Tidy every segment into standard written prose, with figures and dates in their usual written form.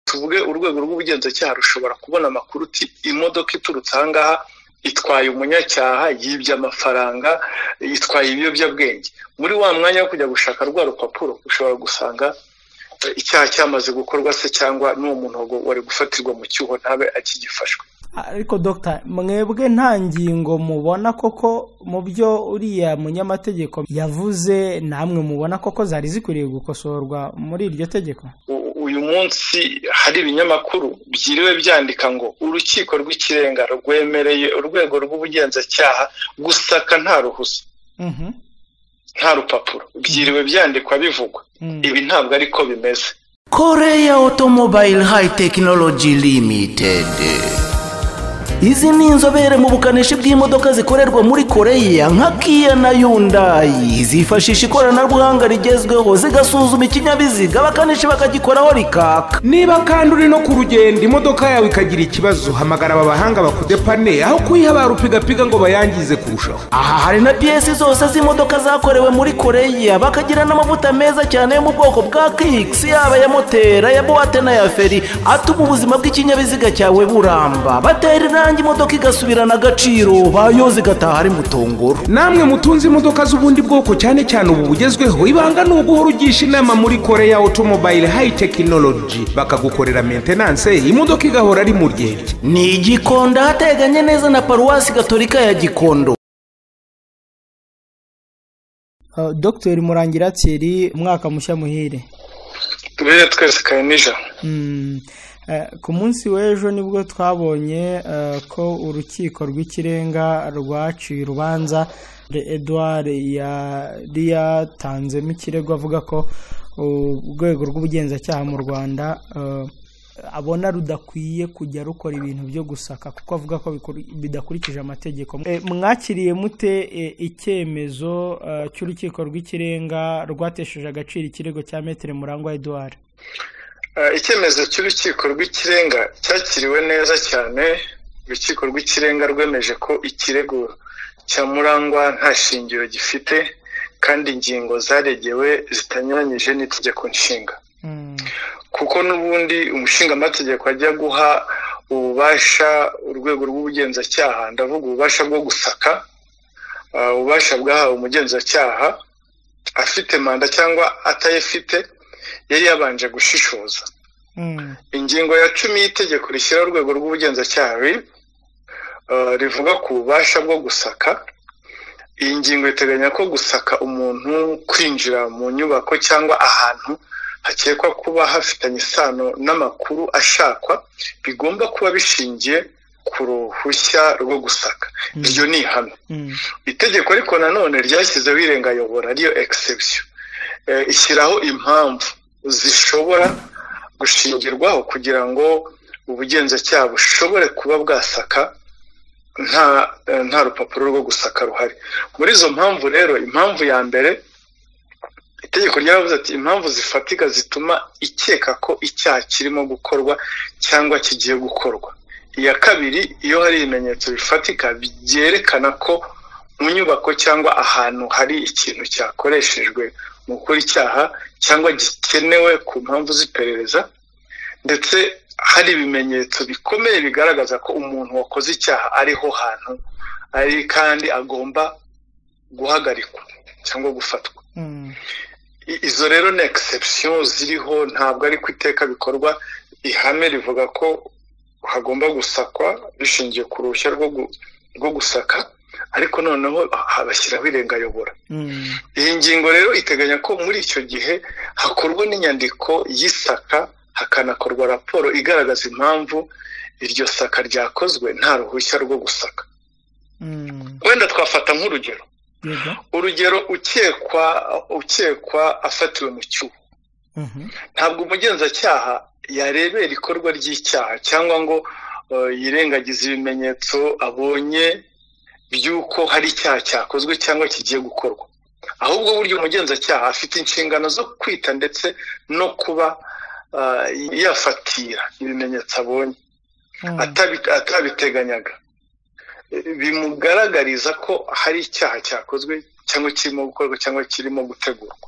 Tuvuge urwego rw'ubugenzacyaha rushobora kubona amakuru uti imodoka iturutse aha ngaha itwaye umunyacyaha, yibye amafaranga, itwaye ibiyobyabwenge. Muri wa mwanya wo kujya gushaka rwa rupapuro, ushobora gusanga icyaha cyamaze gukorwa se, cyangwa n'uwo muntu wari gufatirwa mu cyuho ntabe akigifashwe. Ariko Dr, mwebwe nta ngingo mubona koko mu byo uriya munyamategeko yavuze, namwe mubona koko zari zikwiriye gukosorwa muri iryo tegeko? Uyu munsi hari ibinyamakuru byiriwe byandika ngo Urukiko rw'Ikirenga rwemereye urwego rw'ubugenzacyaha gusaka nta ruhusa, nta rupapuro. Byiriwe byandikwa, bivugwa. Ibi ntabwo ariko bimeze. Korea Automobile High Technology Limited. Izi ni inzobere mu bukanishi bw'imodoka zikorerwa muri Koreya nka Kia na Hyundai. Zifashisha ikoranabuhanga rigezweho, zigasuzuma ikinyabiziga, abakanishi bakagikoraho rikaka. Niba kandi uri no ku rugendo, imodoka yawe ikagira ikibazo, hamagara aba bahanga bakudepane aho kuyiha ba rupigapiga ngo bayangize kurushaho. Aha hari na pièces zose z'imodoka zakorewe muri Koreya, bakagira n'amavuta meza cyane yo mu bwoko bwa Kixx, yaba ya moteri, aya boîte n'aya feri, atuma ubuzima bw'ikinyabiziga cyawe buramba. Batera irangi imodoka igasubirana agaciro, bayoza igataha ari mutongoro. Namwe mutunze imodoka z'ubundi bwoko, cyane cyane ubu bugezweho, ibanga ni uguhora ugisha inama muri Korea Automobile High Technology, bakagukorera maintenance, imodoka igahora ari mu ryerye. Ni Igikondo, ahateganye neza na Paruwasi Gatolika ya Gikondo. Dr Murangira Thierry, umwaka mushya muhire. Tubere twese kayanija. Ku munsi w'ejo nibwo twabonye ko Urukiko rw'Ikirenga rwaciye urubanza Edouard yari yatanzemo ikirego, avuga ko urwego rw'ubugenzacyaha mu Rwanda abona rudakwiye kujya rukora ibintu byo gusaka, kuko avuga ko bidakurikije amategeko. Mwakiriye mute icyemezo cy'Urukiko rw'Ikirenga rwatesheje agaciro ikirego cya Maître Murangwa Edouard? Icyemezo cy'Urukiko rw'Ikirenga cyakiriwe neza cyane. Urukiko rw'Ikirenga rwemeje ko ikirego cya Murangwa nta shingiro gifite, kandi ingingo zaregewe zitanyuranyije n'itegeko nshinga, kuko n'ubundi umushingamategeko ajya guha ububasha urwego rw'ubugenzacyaha, ndavuga ububasha bwo gusaka, ububasha bwahawe umugenzacyaha afite manda cyangwa atayifite, yari yabanje gushishoza. Ingingo ya 10 y'itegeko rishyiraho urwego rw'ubugenzacyaha RIB rivuga ku bubasha bwo gusaka. Iyi ngingo iteganya ko gusaka umuntu, kwinjira mu nyubako cyangwa ahantu hakekwa kuba hafitanye isano n'amakuru ashakwa, bigomba kuba bishingiye ku ruhushya rwo gusaka. Iryo ni ihame. Itegeko ariko nanone ryashyizeho irengayobora, ariyo exception, ishyiraho impamvu zishobora gushingirwaho kugira ngo ubugenzacyaha bushobore kuba bwasaka nta rupapuro rwo gusaka ruhari. Muri izo mpamvu rero, impamvu ya mbere, itegeko ryaravuze ati impamvu zifatika zituma ikeka ko icyaha kirimo gukorwa cyangwa kigiye gukorwa. Iya kabiri, iyo hari ibimenyetso bifatika byerekana ko mu nyubako cyangwa ahantu hari ikintu cyakoreshejwe mu gukora icyaha cyangwa gikenewe ku mpamvu z'iperereza, ndetse hari ibimenyetso bikomeye bigaragaza ko umuntu wakoze icyaha ariho hantu ari kandi agomba guhagarikwa cyangwa gufatwa. Izo rero ni exception ziriho, ntabwo ari ku iteka bikorwa. Ihame rivuga ko hagomba gusakwa bishingiye ku ruhushya rwo gusaka, ariko noneho bashyiraho irengayobora. Iyi ngingo rero iteganya ko muri icyo gihe hakorwa n'inyandiko y'isaka, hakanakorwa raporo igaragaza impamvu iryo saka ryakozwe nta ruhushya rwo gusaka. Wenda twafata nk'urugero, urugero ukekwa afatiwe mu cyuho, ntabwo umugenzacyaha yarebera ikorwa ry'icyaha cyangwa ngo yirengagize ibimenyetso abonye by'uko hari icyaha cyakozwe cyangwa kigiye gukorwa. Ahubwo burya umugenzacyaha afite inshingano zo kwita ndetse no kuba yafatira ibimenyetso abonye atabiteganyaga, bimugaragariza ko hari icyaha cyakozwe cyangwa kirimo gukorwa cyangwa kirimo gutegurwa.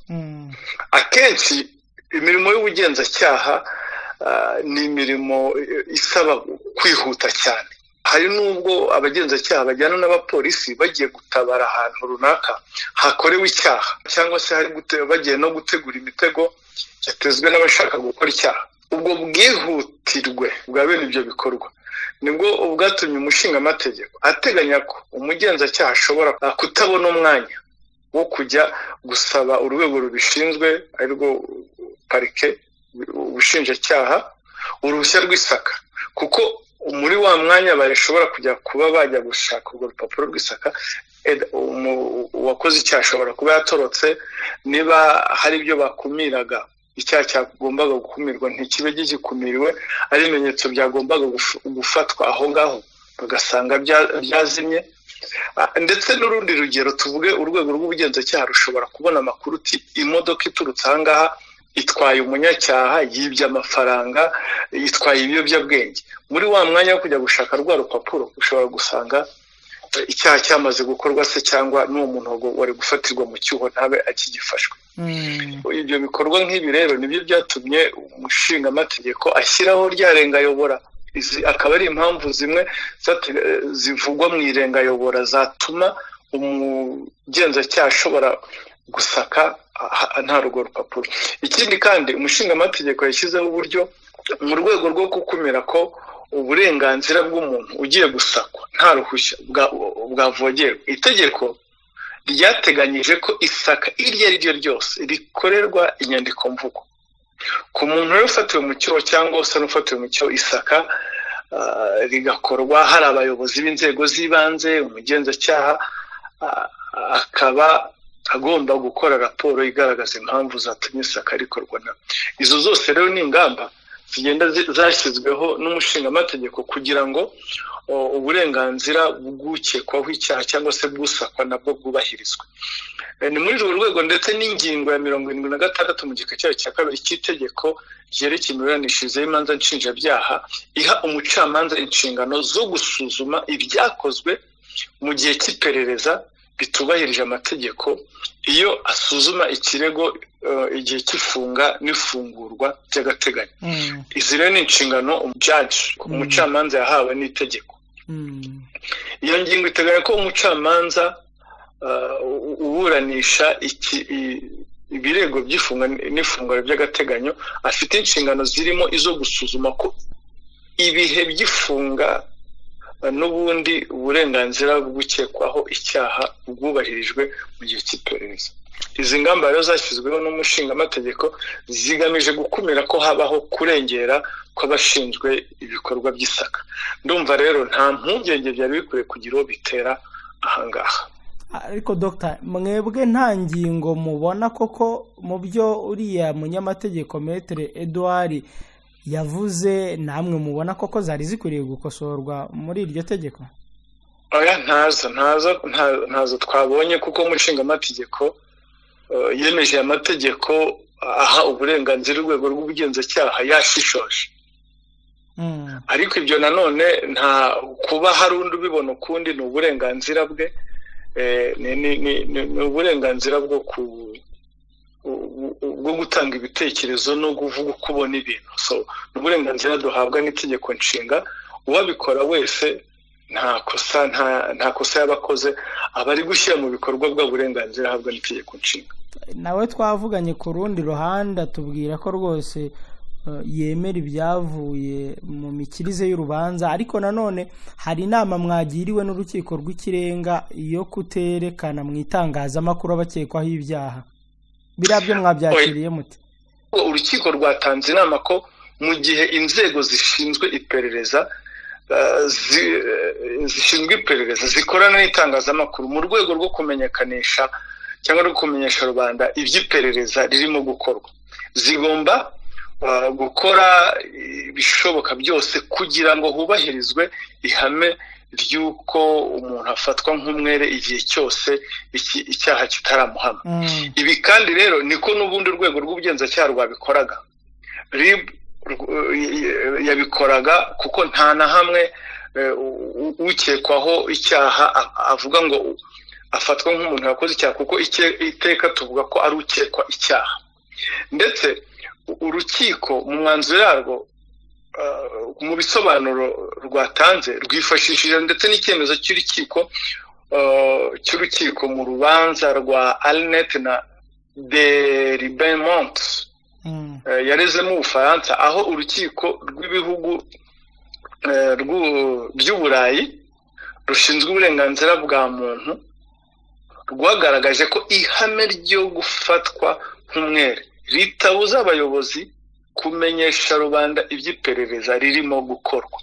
Akenshi imirimo y'ubugenzacyaha ni imirimo isaba kwihuta cyane. Hari n'ubwo abagenzacyaha bajyana n'abapolisi bagiye gutabara ahantu runaka hakorewe icyaha, cyangwa se hari bagiye no gutegura imitego yatezwe n'abashaka gukora icyaha. Ubwo bwihutirwe bwa bene ibyo bikorwa nibwo bwatumye umushingamategeko ateganya ko umugenzacyaha ashobora kutabona umwanya wo kujya gusaba urwego rubishinzwe, arirwo parike, ubushinjacyaha, uruhushya rw'isaka, kuko muri wa mwanya bashobora kujya kuba bajya gushaka urwo rupapuro rw'isaka, uwakoze icyaha ashobora kuba yatorotse. Niba hari ibyo bakumiraga, icyaha cyagombaga gukumirwa ntikibe gikumiriwe, ari ibimenyetso byagombaga gufatwa aho ngaho bagasanga byazimye. Ndetse n'urundi rugero tuvuge, urwego rw'ubugenzacyaha rushobora kubona amakuru uti imodoka iturutse aha ngaha itwaye umunyacyaha, yibye amafaranga, itwaye ibiyobyabwenge. Muri wa mwanya wo kujya gushaka rwa rupapuro, ushobora gusanga icyaha cyamaze gukorwa se, cyangwa n'uwo muntu wari gufatirwa mu cyuho ntabe akigifashwe. Ibyo bikorwa nk'ibi rero nibyo byatumye umushingamategeko ashyiraho rya rengayobora. Izi akaba ari impamvu zimwe zivugwa mu irengayobora zatuma umugenzacyaha ashobora gusaka nta rwo rupapuro. Ikindi kandi, umushingamategeko yashyizeho uburyo mu rwego rwo gukumira ko uburenganzira bw'umuntu ugiye gusakwa nta ruhushya bwavogerwa. Itegeko ryateganyije ko isaka iryo ari ryo ryose rikorerwa inyandikomvugo. Ku muntu rero ufatiwe mu cyuho cyangwa usa n'ufatiwe mu cyuho, isaka rigakorwa hari abayobozi b'inzego z'ibanze, umugenzacyaha akaba agomba gukora raporo igaragaza impamvu zatumye isaka rikorwa. Na izo zose rero ni ingamba zigenda zashyizweho n'umushingamategeko kugira ngo uburenganzira bw'ukekwaho icyaha cyangwa se bw'usakwa nabwo bwubahirizwe. Ni muri urwo rwego ndetse n'ingingo ya 76 mu gika cyayo cya kabiri cy'itegeko ryerekeye imiburanishirize y'imanza nshinjabyaha iha umucamanza inshingano zo gusuzuma ibyakozwe mu gihe cy'iperereza bitubahirije amategeko, iyo asuzuma ikirego igihe cy'ifunga n'ifungurwa by'agateganyo. Izi rero ni inshingano umujaji, umucamanza yahawe n'itegeko. Iyo ngingo iteganya ko umucamanza uburanisha ibirego by'ifunga n'ifungura by'agateganyo afite inshingano zirimo izo gusuzuma ko ibihe by'ifunga n'ubundi uburenganzira bw'ukekwaho icyaha bwubahirijwe mu gihe cy'iperereza. Izi ngamba rero zashyizweho n'umushingamategeko zigamije gukumira ko habaho kurengera kw'abashinzwe ibikorwa by'isaka. Ndumva rero nta mpungenge byari bikwiye kugira uwo bitera ahangaha. Ariko Dr, mwebwe nta ngingo mubona koko mu byo uriya munyamategeko Maître Edouard yavuze, namwe mubona koko zari zikwiriye gukosorwa muri iryo tegeko? Oya, ntazo twabonye, kuko umushingamategeko yemeje amategeko aha uburenganzira urwego rw'ubugenzacyaha yashishoje. Ariko ibyo nanone nta kuba hari undi ubibona ukundi, ni uburenganzira bwe, ni uburenganzira bwo gutanga ibitekerezo no kuvuga uko ubona ibintu. So ni uburenganzira duhabwa n'itegeko nshinga, uwabikora wese nta kosa yaba akoze, aba ari gushyira mu bikorwa bwa burenganzira ahabwa n'itegeko nshinga. Nawe twavuganye ku rundi ruhande atubwira ko rwose yemera ibyavuye mu mikirize y'urubanza, ariko nanone hari inama mwagiriwe n'urukiko rw'ikirenga yo kuterekana mu itangazamakuru abakekwaho ibyaha. Biriya byo mwabyakiriye mute? Urukiko rwatanze inama ko mu gihe inzego zishinzwe iperereza zikorana n'itangazamakuru mu rwego rwo kumenyekanisha cyangwa no kumenyesha rubanda iby'iperereza ririmo gukorwa, zigomba gukora ibishoboka byose kugira ngo hubahirizwe ihame ry'uko umuntu afatwa nk'umwere igihe cyose icyaha kitaramuhama. Ibi kandi rero niko n'ubundi urwego rw'ubugenzacyaha rwabikoraga, RIB yabikoraga, kuko nta na hamwe ukekwaho icyaha avuga ngo afatwa nk'umuntu wakoze icyaha, kuko iteka tuvuga ko ari ukekwa icyaha. Ndetse urukiko mu mwanzuro yarwo Mu bisobanuro rwatanze, rwifashishije ndetse n'icyemezo cy'urukiko mu rubanza rwa Allnet na de Ribemont yarezemo Ubufaransa, aho urukiko rw'ibihugu by'Uburayi rushinzwe uburenganzira bwa muntu rwagaragaje ko ihame ryo gufatwa nk'umwere ritabuza abayobozi kumenyesha rubanda iby'iperereza ririmo gukorwa.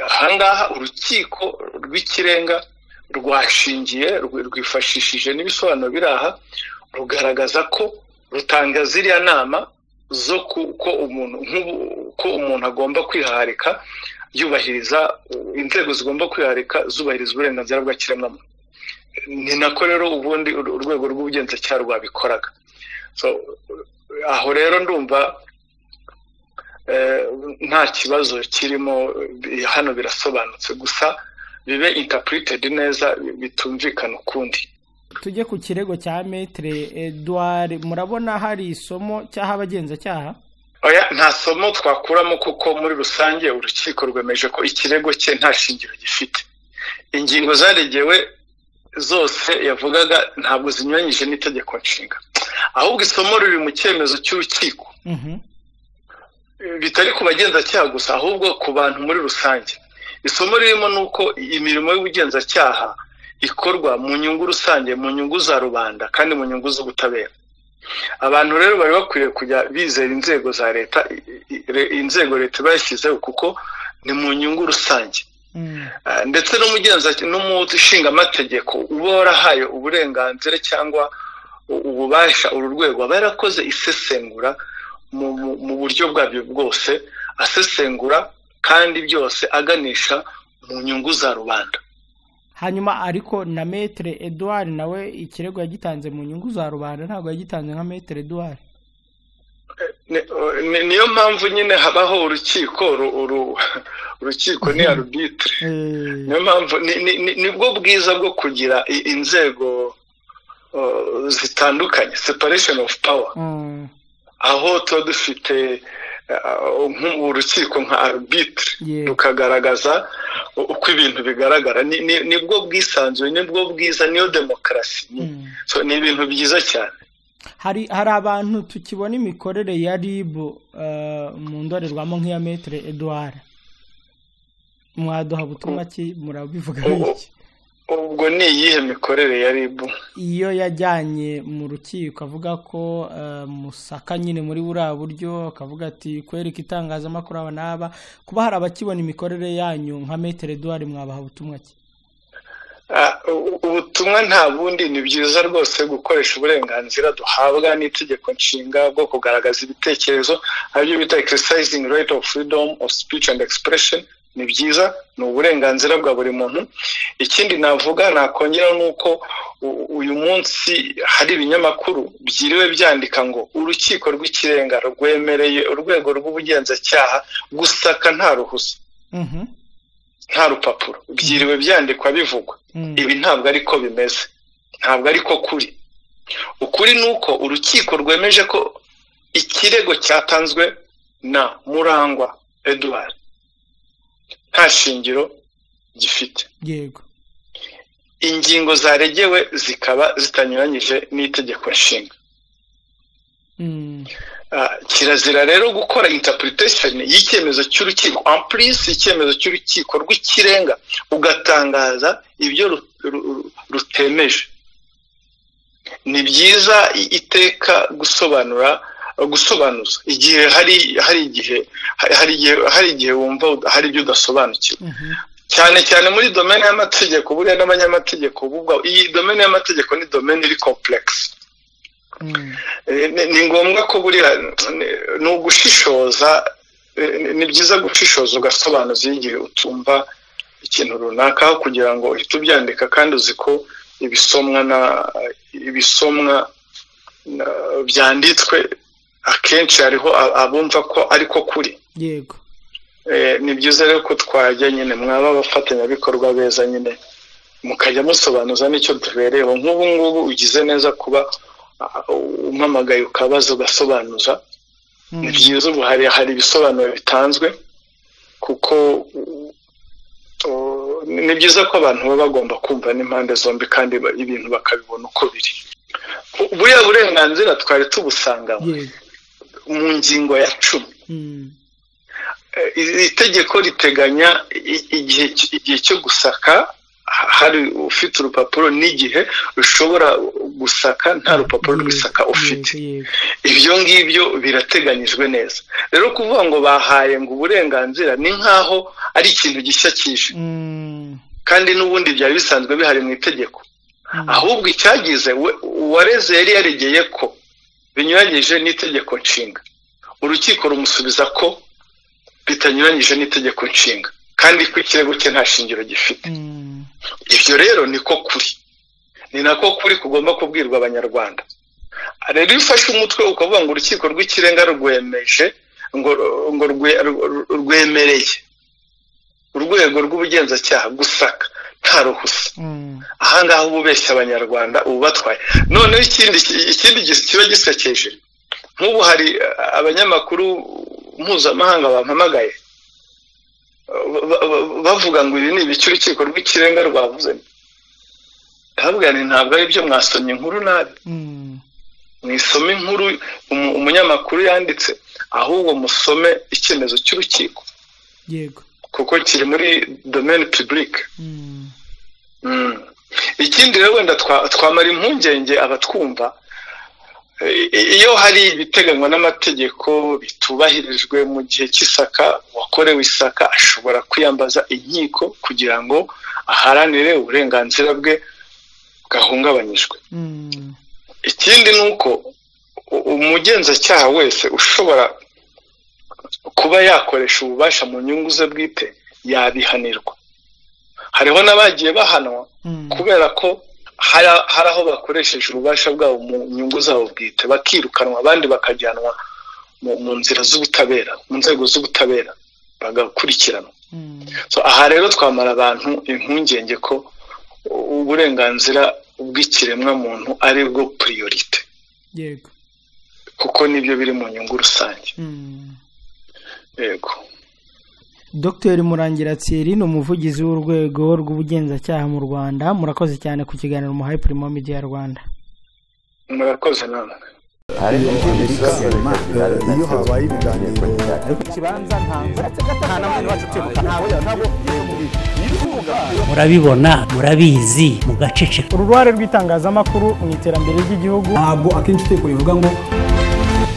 Ahangaha Urukiko rw'Ikirenga rwashingiye, rwifashishije n'ibisobanuro biri aha, rugaragaza ko rutanga ziriya nama zo ko umuntu agomba kwiharika yubahiriza, inzego zigomba kwiharika zubahiriza uburenganzira bwa kiremwamuntu. Ni nako rero ubundi urwego rw'ubugenzacyaha rwabikoraga. So aho rero ndumva nta kibazo kirimo hano, birasobanutse, gusa bibe interpreted neza, bitumvikana ukundi. Tujye ku kirego cya Maître Edouard. Murabona hari isomo cyaha abagenzacyaha? Oya, nta somo twakuramo, kuko muri rusange urukiko rwemeje ko ikirego cye nta shingiro gifite. Ingingo zaregewe zose yavugaga ntabwo zinyuranyije n'itegeko nshinga. Ahubwo isomo riri mu cyemezo cy'urukiko, bitari ku bagenzacyaha gusa, ahubwo ku bantu muri rusange. Isomo ririmo ni uko imirimo y'ubugenzacyaha ikorwa mu nyungu rusange, mu nyungu za rubanda kandi mu nyungu z'ubutabera. Abantu rero bari bakwiriye kujya bizera inzego za leta, inzego leta iba yashyizeho, kuko ni mu nyungu rusange. Ndetse n'umushingamategeko uba warahaye uburenganzira cyangwa ububasha uru rwego aba yarakoze isesengura mu buryo bwabyo bwose, asesengura kandi byose aganisha mu nyungu za rubanda. Hanyuma ariko na Maître Edouard nawe ikirego yagitanze mu nyungu za rubanda, ntabwo yagitanze nka Maître Edouard. Niyo mpamvu nyine habaho urukiko. Urukiko ni arbitre. Niyo mpamvu nibwo bwiza bwo kugira inzego zitandukanye, separation of power, aho tuba dufite urukiko nka arbitre, rukagaragaza uko ibintu bigaragara. Nibwo bwisanzure, nibwo bwiza, niyo demokarasi. Ni ibintu byiza cyane. Hari abantu tukibona imikorere ya RIB mu ndorerwamo nk'iya Maître Edouard. Mwaduha butumwa ki? Murabivuga iki? Ubwo ni iyihe mikorere ya RIB? Iyo yajyanye mu rukiko avuga ko musaka nyine muri buriya buryo, akavuga ati kwereka itangazamakuru aba n'aba. Kuba hari abakibona imikorere yanyu nka Maître Edouard, mwabaha ubutumwa ki? Ubutumwa nta bundi, ni byiza rwose gukoresha uburenganzira duhabwa n'itegeko nshinga bwo kugaragaza ibitekerezo, aribyo bita exercising right of freedom of speech and expression. Ni byiza, ni uburenganzira bwa buri muntu. Ikindi navuga, nakongera, ni uko uyu munsi hari ibinyamakuru byiriwe byandika ngo Urukiko rw'Ikirenga rwemereye urwego rw'ubugenzacyaha gusaka nta ruhusa, nta rupapuro. Byiriwe byandikwa, bivugwa. Ibi ntabwo ariko bimeze, ntabwo ariko kuri. Ukuri ni uko urukiko rwemeje ko ikirego cyatanzwe na Murangwa Edouard nta shingiro gifite, ingingo zaregewe zikaba zitanyuranyije n'itegeko nshinga. Kirazira rero gukora interpretation y'icyemezo cy'urukiko, en plus icyemezo cy'Urukiko rw'Ikirenga, ugatangaza ibyo rutemeje. Ni byiza iteka gusobanura, gusobanuza igihe hari igihe wumva hari ibyo udasobanukiwe, cyane cyane muri domaine y'amategeko. Buriya n'abanyamategeko bo, iyi domaine y'amategeko ni domaine iri complexe. Ni ngombwa ko buriya ni ugushishoza, ni byiza gushishoza ugasobanuza iyo igihe utumva ikintu runaka, aho kugira ngo uhite ubyandika kandi uzi ko ibisomwa byanditswe akenshi hariho abumva ko ariko kuri. Ni byiza rero ko twajya nyine, mwaba abafatanyabikorwa beza nyine, mukajya musobanuza n'icyo tubereyeho. Nk'ubu ngubu ugize neza kuba umpamagaye, ukabaza, ugasobanuza. Ni byiza, ubu hari ibisobanuro bitanzwe, kuko ni byiza ko abantu baba bagomba kumva n'impande zombi kandi ibintu bakabibona uko biri. Buriya burenganzira twari tubusanganywe mu ngingo ya 10. Itegeko riteganya igihe cyo gusaka hari ufite urupapuro n'igihe ushobora gusaka nta rupapuro rw'isaka ufite. Ibyo ngibyo birateganyijwe neza. Rero kuvuga ngo bahaye ngo uburenganzira ni nkaho ari ikintu gishya kije, kandi n'ubundi byari bisanzwe bihari mu itegeko. Ahubwo icyagize uwareze yari yaregeye ko binyuranyije n'itegeko nshinga, urukiko rumusubiza ko bitanyuranyije n'itegeko nshinga kandi ko ikirego cye nta shingiro gifite. Ibyo rero niko kuri, ni nako kuri kugomba kubwirwa Abanyarwanda. Rero iyo ufashe umutwe ukavuga ngo urukiko rw'ikirenga rwemeje ngo rwemereye urwego rw'ubugenzacyaha gusaka nta ruhusa, aha ngaha uba ubeshya Abanyarwanda, ubu batwaye. Noneho ikindi kiba gisekeje, nk'ubu hari abanyamakuru mpuzamahanga bampamagaye bavuga ngo ibi ni ibiki urukiko rw'ikirenga rwavuze. Ndavuga nti ntabwo ari byo, mwasomye inkuru nabi. Mwisome inkuru umunyamakuru yanditse, ahubwo musome icyemezo cy'urukiko. Yego, kuko kiri muri domaine publique. Ikindi rero wenda twamara impungenge abatwumva, iyo hari ibiteganywa n'amategeko bitubahirijwe mu gihe cy'isaka, uwakorewe isaka ashobora kwiyambaza inkiko kugira ngo aharanire uburenganzira bwe bwahungabanyijwe. Ikindi ni uko umugenzacyaha wese ushobora kuba yakoresha ububasha mu nyungu ze bwite yabihanirwa. Hariho n'abagiye bahanwa kubera ko hari aho bakoresheje ububasha bwabo mu nyungu zabo bwite, bakirukanwa, abandi bakajyanwa mu nzira z'ubutabera, mu nzego z'ubutabera bagakurikiranwa. So aha rero twamara abantu impungenge ko uburenganzira bw'ikiremwa muntu ari bwo priorite. Yego, kuko nibyo biri mu nyungu rusange. Yego. Dr Murangira Thierry ni umuvugizi w'urwego rw'ubugenzacyaha mu Rwanda. Murakoze cyane ku kiganiro muhaye Primo Media Rwanda. Murakoze namwe. Iyo habaye ibiganiro murabibona, murabizi, mugaceceka. Uruhare rw'itangazamakuru mu iterambere ry'igihugu. Ntabwo akenshi iteko rivuga ngo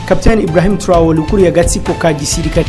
Captain Ibrahim Traoré ukuriye agatsiko ka gisirikare.